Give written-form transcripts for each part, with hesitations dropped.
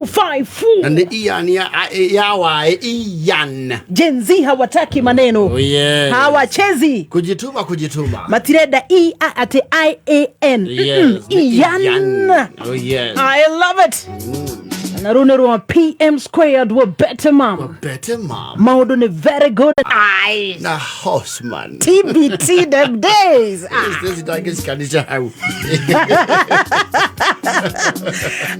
5 Na 4. nĩ Ian ya waĩ Ian. Gen Z hawataki maneno. Oh, yes. Hawachezi. Kujituma, kujituma. Matirenda E A ati I A N. Yes, nĩ Ian. Ian. Oh, yes. I love it. Na rũnĩ rwa PM squared wa better mom. Better mom. Maũndũ nĩ very good. Ai. Na horseman. TBT them days. Ah. Stacy ndangĩcikanisha hau.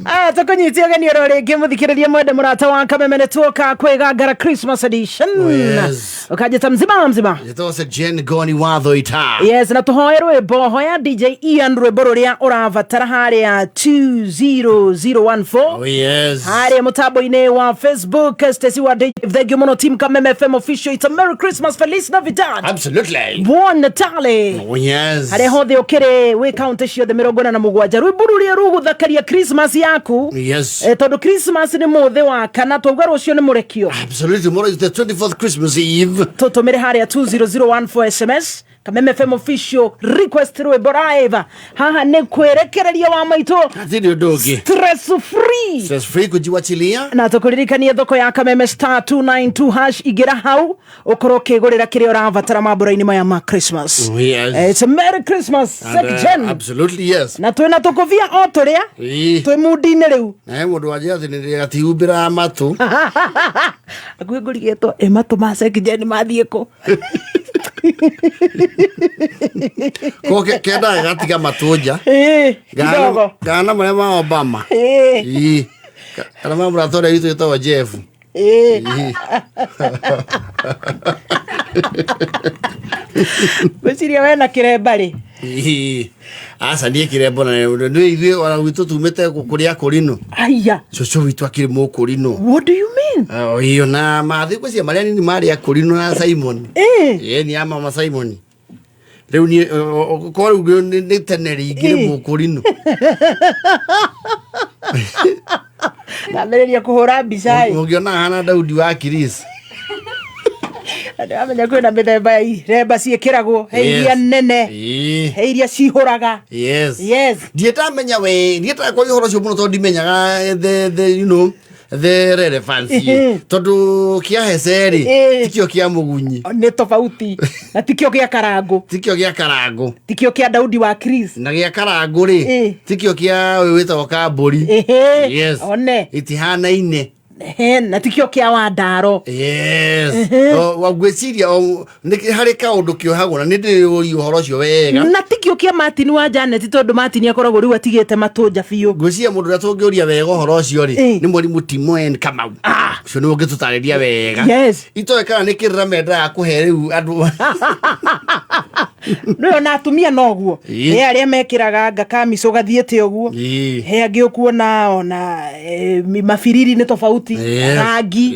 Ah, tũkũnyitia ũgeni oro rĩngĩ mũthikĩrĩria mwende mũrata wa Kameme nĩ tuoka kwĩgangara Christmas edition. Oh, yes. Ũkanjĩta mzima mzima. Njĩtagwo Sir Jane Goni wa Itha. Yes, na tũhoe rwĩmbo, hoya DJ Ian rwĩmbo rũrĩa ũrabatara harĩa 20014. Oh, yes. Harĩa mũtambo-inĩ wa Facebook, Stacy wa DJ, thank you mũno team Kameme FM official. It's a Merry Christmas, Feliz Navidad. Absolutely. Buon Natale. Oh, yes. Harĩa hothe ũkĩrĩ wĩ kaunti ciothe 47 rwĩmbo rũrĩa rũgũthakaria Christmas yaku. Yes. Eh, tondũ Christmas nĩ mũthĩ wa kana twauga rũciũ nĩ mũrekio. Absolutely. Tomorrow is the 24th Christmas Eve. Tũtũmĩre harĩa 20014 SMS Kameme FM official request rwĩmbo live haha nĩ kwĩrekereria wa maitũ. Hatirĩ ũndũ ũngĩ. Stress free. Stress free kujiwachilia. Na tũkũririkanie thoko ya Kameme *292 hash, ingĩra hau ũkorwo ũkĩgũrĩra kĩrĩa ũrabatara mambũra-inĩ maya ma Christmas. Oh, yes. Eh, it's a Merry Christmas. And, Sek Jen. Absolutely, yes. Na twĩna tũkũbia o tũrĩa Ĩĩ. twĩ mundi-inĩ rĩu. Nawe mũndũ wa njĩra atĩ nĩ gatihumbĩraga matũ. Hakuhĩ ngũrigĩtwo ĩ matũ ma Sek Jen mathiĩ kũ? Ko kendaga gatiga matũ nja. Ĩĩ, kidogo. Kana marĩa ma Obama. Ĩĩ. Ĩĩ. Kana ma mũrata ũrĩa witũ wĩtagwo Jeff. Ĩĩ. Ĩĩ. Ngwĩciria we na kĩremba rĩ. Ĩĩ. Aca niĩ kĩrembo na nĩ ithuĩ ona gwitũ tumĩte kũrĩa kũrinũ. Aya. Cũcũ witũ akĩrĩ mũkũrinũ. What do you mean? Iyo na mathĩ ngwĩciria marĩa nini marĩ akũrinũ na Simon. Ĩĩ. Ĩĩ ni ya mama Simon. Rĩu niĩ ko rĩu nĩ tene rĩingĩ nĩ mũkũrinũ. Ndambĩrĩria kũhũra mbica ĩ. Ũngĩona hana Daudi wa Chris. Ndĩramenya kwĩna mĩthemba ya iremba ciĩkĩragwo, he iria Yes. nene, Ĩĩ. he iria cihũraga. Yes. Yes. Ndiĩ ndamenya we, ndiĩ ndakwaria ũhoro ũcio mũno tondũ ndimenyaga the you know the relevance. Tondũ kĩa hece rĩ, tikĩo kĩa mũgunyi. Nĩ tofauti na tikĩo gĩa karangũ. Tikĩo gĩa karangũ. Tikĩo kĩa Daudi wa Chris. Na gĩa karangũ rĩ, tikĩo kĩa ũyũ wĩtagwo kambũri. Yes. One. Itihanaine. Ehe, na tikĩo kĩa Wandaro. Yes. Ngwĩciria nĩ harĩ kaũndũ kĩohagwo na nĩ ndĩrĩũria ũhoro ũcio wega. Na tikĩo kĩa Martin wa Janet tondũ Martin akoragwo rĩu atigĩte matũnja biũ. Ngwĩciria mũndũ ũrĩa tũngĩũria wega ũhoro ũcio rĩ, nĩ mwarimũ Timoen Kamau. Ũcio nĩwe ũngĩtũtarĩria wega. Yes. Itoĩ kana nĩ kĩrĩra mendaga kũhe rĩu andũ. Nĩwe ona atumia noguo. He arĩa mekĩraga ngakamico gathiĩte ũguo. He angĩ ũkuona ona mabiriri nĩ tofauti. Rangi.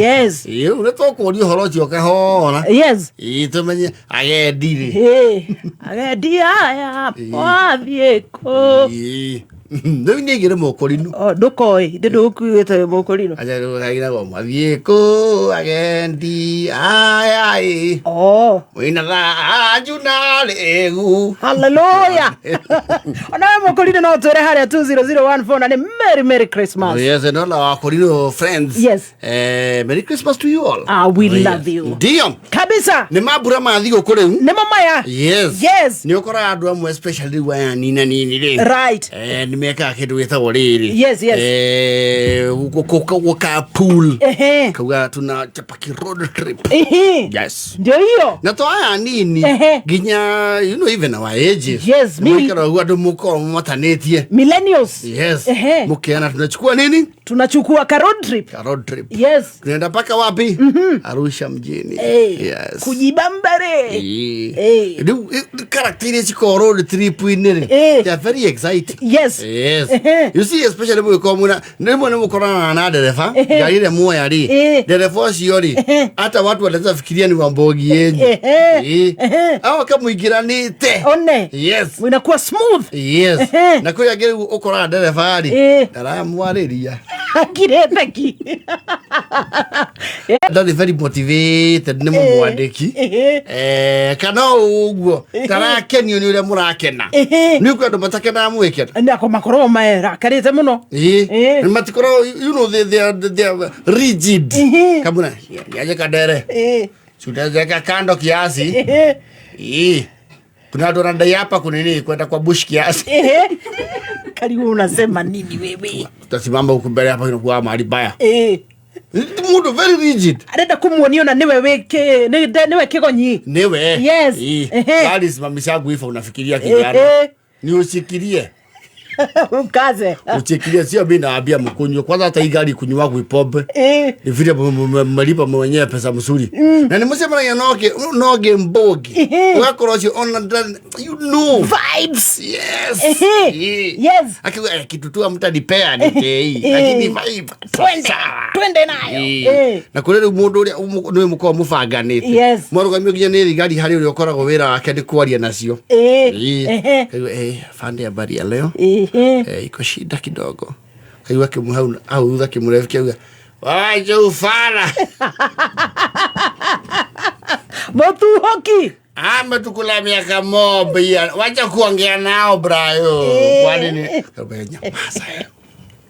Yes. Ĩĩ, rĩu nĩ tũkũria ũhoro ũcio kahora. Yes. Ĩĩ, tũmenye agendi rĩ. Ĩĩ, agendi aya wathiĩ kũ? Ĩĩ. Rĩu niĩ ingĩrĩ mũkũrinũ. O, ndũkoĩ, ndĩ ndũgũkuĩte wĩ mũkũrinũ. Acha rĩu kainagwo mathiĩ kũ agendi aya ĩ. Oh. Wĩna thanju na rĩgu. Hallelujah. Ona we mũkũrinũ no twĩre harĩa 20014 na nĩ Merry Merry Christmas. Oh, yes, and all our Korino friends. Yes. Merry Christmas to you all. Ah, we Oh, yes. love you. Ndio. Kabisa. Nĩ mambura ma thigũkũ rĩu. Nĩmo maya. Yes. Yes. Nĩ ũkoraga andũ amwe especially rĩu aya nina nini rĩ. Right. Nĩ mekaga kĩndũ gĩtagwo rĩrĩ. Yes. Gũka pool. Ehe. Kauga tuna chapaki road trip. Ehe. Yes. Ndio hiyo. Na to aya nini Ehe. nginya you know even our ages. Yes, Mwikara ũguo andũ mũkorwo matanĩtie. Millennials. Yes. Ehe. Mkiana tunachukua nini? Tunachukua ka road trip. Ka road trip. Yes. Tunaenda mpaka wapi? Arusha mjini. Yes. Kujibambare. Ĩĩ. Rĩu character iria cikoragwo road trip-inĩ rĩ, they are very exciting. Yes. Yes. Ehe. You see, especially mũgĩkorwo mwĩna rĩmwe nĩ mũkoranaga na ndereba ngari ĩrĩa muoya rĩ, ndereba ũcio rĩ, hata watu wanaweza fikiria ni wa mbogi yenyu. Ehe. Ĩĩ. Ehe. Au akamũingĩranĩte. One. Yes. Inakuwa smooth. Yes. Ehe. Na kwĩ angĩ rĩu ũkoraga ndereba rĩ, Ĩĩ. ndaramwarĩria. Akirete ki. Ndarĩ very motivated nĩ mũmwandĩki. Kana ũguo tarakenio nĩ ũrĩa mũrakena. Nĩ kwĩ andũ matakenaga mũgĩkena. Nako makoragwo marakarĩte mũno. Ĩĩ, matikoragwo, they are rigid. Kamuna niaje Kadere, tunaweka kando kiasi. Ĩĩ, kuna watu wanadai hapa kunini kwenda kwa bush kiasi. Karibu unasema nini wewe? Tutasimama huku mbele hapa, inakuwa mahali baya. Mundu very rigid. Arenda kumuonia ona niwe wiki niwe kigonyi. Niwe. Yes. Ĩĩ. Gari simamisha guifa unafikiria kijana. Ni ushikilie. Ukaze. Uchikilie, sio mimi naambia mkunywe kwanza, hata hii gari kunywa kuipombe. Ni vile mmelipa mwenyewe pesa mzuri na ni mucemanagia noge noge mbogi. Ugakorwo ũcio ona Vibes. Yes. Yes. Akiuga, kitu tu amtanipea ni tei, lakini vibe Twende. sawa. Twende nayo. Na kũrĩ rĩu mũndũ ũrĩa nĩwe mũkoragwo mũbanganĩte. Mwarũgamio nginya nĩ thigari harĩ ũrĩa ũkoragwo wĩra wake nĩ kwaria nacio. Kaigua, "Afande, habari ya leo?" "Iko shida kidogo." Kaigua akĩmũhe hau thutha kĩmũrebi kĩauga, "Wacha ufala." Mutuhoki. Ametukula miaka mob ya wacha kuongea nao, Brayo. Kwa nini? Kaambia, "Nyamaza.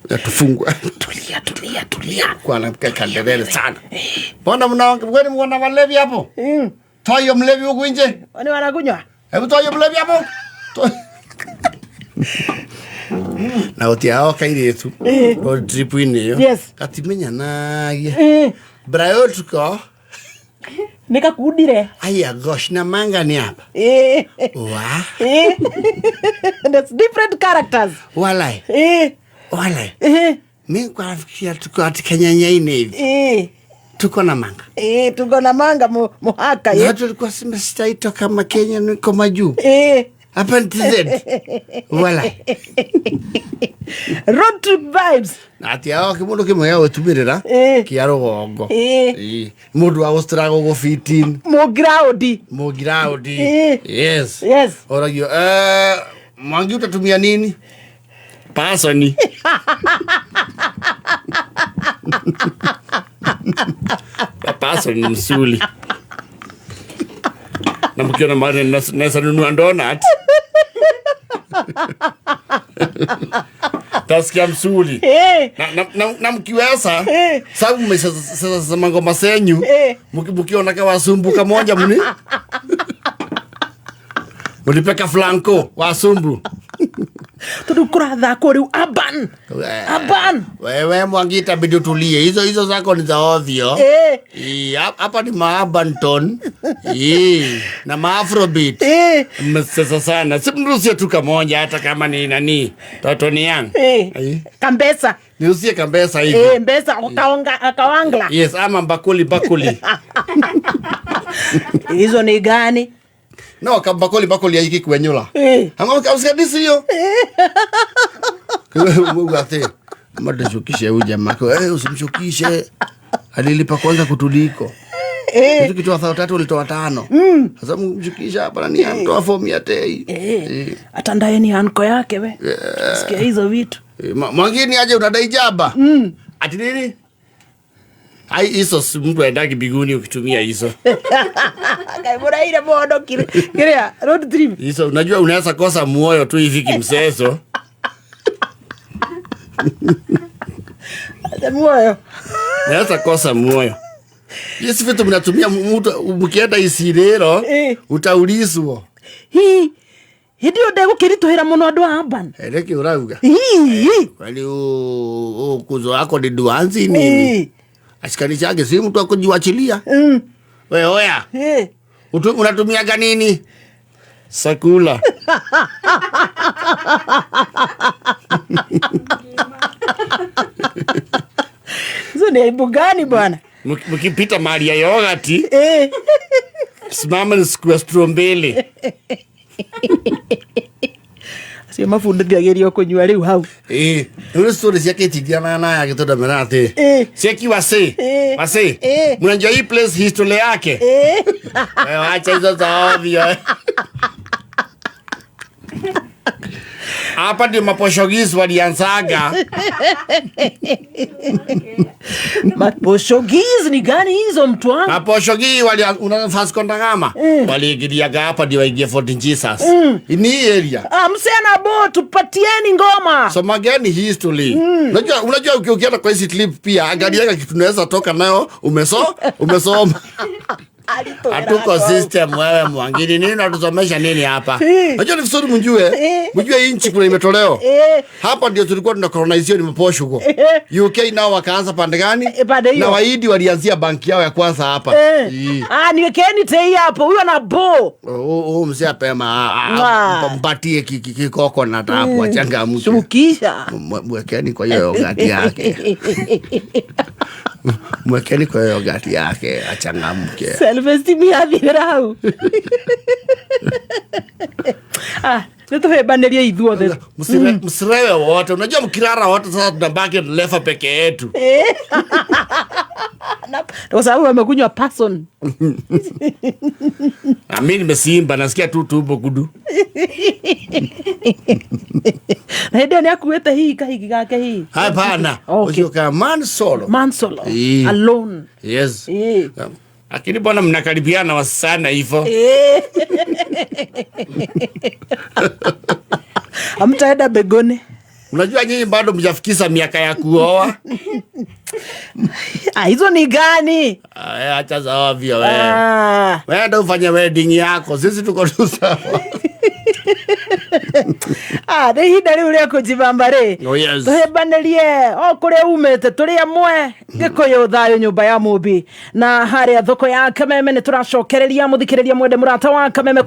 Ya tufungwe." Tulia, tulia, tulia. Kwa na kandelele sana. Mbona mnaongea kwani mna walevi hapo? Toa hiyo mlevi huku nje. Wani wanakunywa? Hebu toa hiyo mlevi hapo. Na gũtiaga kairĩtu road trip-inĩ ĩyo gatimenyanagia. Brayo tuko Nikakundire. Aya gosh, na manga ni hapa. Wa. That's different characters. Walai. Walai. Mimi kwa nafikiria tuko katika nyanyaini hivi. Tuko na manga. Tuko na manga muhaka. Na watu walikuwa sema sitaitwa kama Kenya niko majuu. Hapa ni TZ. Walai. Road trip vibes. Na ati ao kĩmũndũ kĩmwe gĩa gwĩtumĩrĩra kĩa rũgongo. Ĩĩ. Mũndũ wa gũstruggle gũfitin. Mũgraudi. Mũgiraudi. Yes. Yes. Oragio, Mwangi utatumia nini? Pasoni. Pasoni ni msuli. Na mkiona mahali naweza nunua donut. Tasikia msuli. Na mkiweza, sababu mmesha mangoma zenyu, mkiona kama wasumbu kamoja mni. Mulipeka flanko wasumbu. Tondu kurathakwo riu urban. Urban. Wewe Mwangi itabidi utulie. Hizo hizo zako ni za ovyo. Ii, hapa ni maabanton. Ii, na maafrobeat. Mmesesa sana. Si mrusie tu kamoja hata kama ni nani. Toto ni yang. Kambesa. Niusie kambesa hivi. Mbesa akawangla. Yes, ama bakuli bakuli. Hizo ni gani? No, kabakoli bakoli ya kwenyula. Ama usiadisi hiyo. Mungu ate. Mada shukishe huyu jamaa. Usimshukishe. Alilipa kwanza kutuliko. Kitu kitoa 3,000 ulitoa 5. Sasa mshukisha hapa na ni anatoa fomu ya tei. Hata ndaye ni anko yake we. Sikia hizo vitu. Mwangini aje unadai jaba? Ati nini? Ai, hizo si mtu aendagi biguni ukitumia hizo. Kai bora ile mono kile road trip. Hizo unajua unaweza kosa moyo tu hivi kimseso. Hata moyo. Unaweza kosa moyo. Hizi vitu mnatumia mtu mkienda Isirero, utaulizwa. Hii hindi yo ndegũkĩritũhĩra mũno andũ a urban. Nĩkĩ ũrauga? Hii. Kwani kuzo wako ni duanzi nini? Askari chake si mtu akujiwachilia. We oya. Unatumiaga nini? Sakula. Hizo ni aibu gani bwana? Mkipita mahali ya yogurt, simama ni siku ya straw mbili. Acio mabundithagirio kunyua riu hau. Rĩu story ciake itingĩanana na yake tondũ amera atĩ, Cheki wase. Wase. Mnajua hii place history yake? Wewe acha hizo za ovyo. Hapa ndio maposhogis walianzaga. Maposhogis ni gani hizo, mtu wangu? Maposhogi wali una Vasco da Gama waliingiliaga hapa ndio waingie Fort Jesus. Ni hii area. Ah, msena bo, tupatieni ngoma. Somageni history. Unajua ukienda kwa hizi clip pia angaliaga kitu tunaweza toka nayo umesoma. Hatuko system wewe Mwangini, nini unatusomesha nini hapa? Unajua ni vizuri mjue. Mjue hii nchi kuna imetolewa. Hapa ndio tulikuwa tuna colonize ni maposho huko. UK nao wakaanza pande gani? Pande hiyo. Na Wahindi walianzia banki yao ya kwanza hapa. Ah, niwekeni tei hapo. Huyo ana bo. Oh, mzee apema mpatie kikoko na tapu achangamke. Shukisha. Mwekeni kwa hiyo yogati yake. Mwekeni kwa hiyo yogati yake achangamke. Self esteem yathirĩra hau. Ah, nĩtũhĩmbanĩrie ithuothe. Msirewe wote. Unajua mkirara wote sasa tunabaki lefa peke yetu. Kwa sababu wamekunywa person. Na mimi nimesimba nasikia tu tumbo kudu. Na hĩndĩ ĩyo nĩakuĩte hihi kahiki gake hihi. Hapana. Okay. Ucio ka man solo. Man solo. Alone. Yes. Lakini bwana mnakaribiana sana hivyo. Hamtaenda begoni. Unajua nyinyi bado mjafikisha miaka ya kuoa. Ah, hizo ni gani? Ah, acha za ovyo wewe. Wewe ndio ufanye wedding yako, sisi tuko tu sawa. Ah, nĩ ihinda rĩu rĩa kũnjibamba rĩ. Oh, yes. Tũhĩmbanĩrie o kũrĩa umĩte tũrĩ amwe Gĩkũyũ thayũ nyũmba ya Mũmbi. Na harĩa thoko ya Kameme nĩ tũracokereria mũthikĩrĩria mwende mũrata wa Kameme.